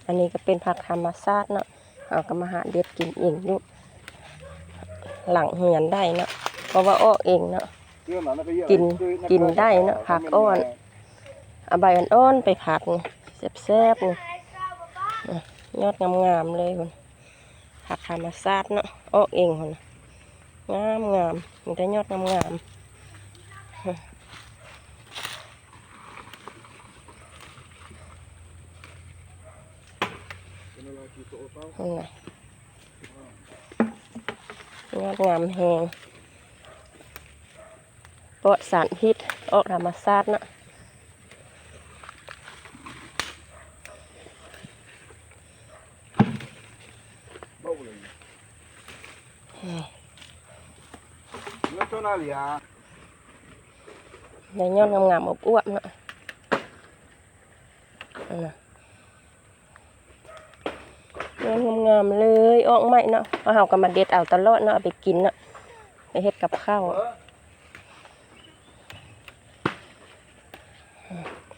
ອັນນີ້ກໍເປັນຜັກທຳມະຊາດເນາະ ເຮົາກໍມາຫາເດັດກິນເອງຢູ່ຫຼັງເຮືອນໄດ້ເນາະ ເພາະວ່າອອກເອງເນາະ ກິນ ກິນໄດ້ເນາະ ຜັກອ່ອນ ເອົາໃບອ່ອນໆໄປຜັດນີ້ ແຊບໆນີ້ ຍອດງາມໆເລີຍພຸ້ນ ຜັກທຳມະຊາດເນາະ ອອກເອງພຸ້ນ ງາມໆ ມີແຕ່ຍອດງາມໆ ຫັ້ນນະ ຍອດງາມແຮງ ປອດສານພິດ ອອກທຳມະຊາດເນາະ ໄດ້ຍອດງາມໆ ອວບໆເນາະ ຫັ້ນນະ ງາມໆເລີຍ ອອກໃໝ່ເນາະ ເຮົາກໍມາເດັດເອົາຕະຫຼອດເນາະ ເອົາໄປກິນເນາະ ໄປເຮັດກັບເຂົ້າ ອືມ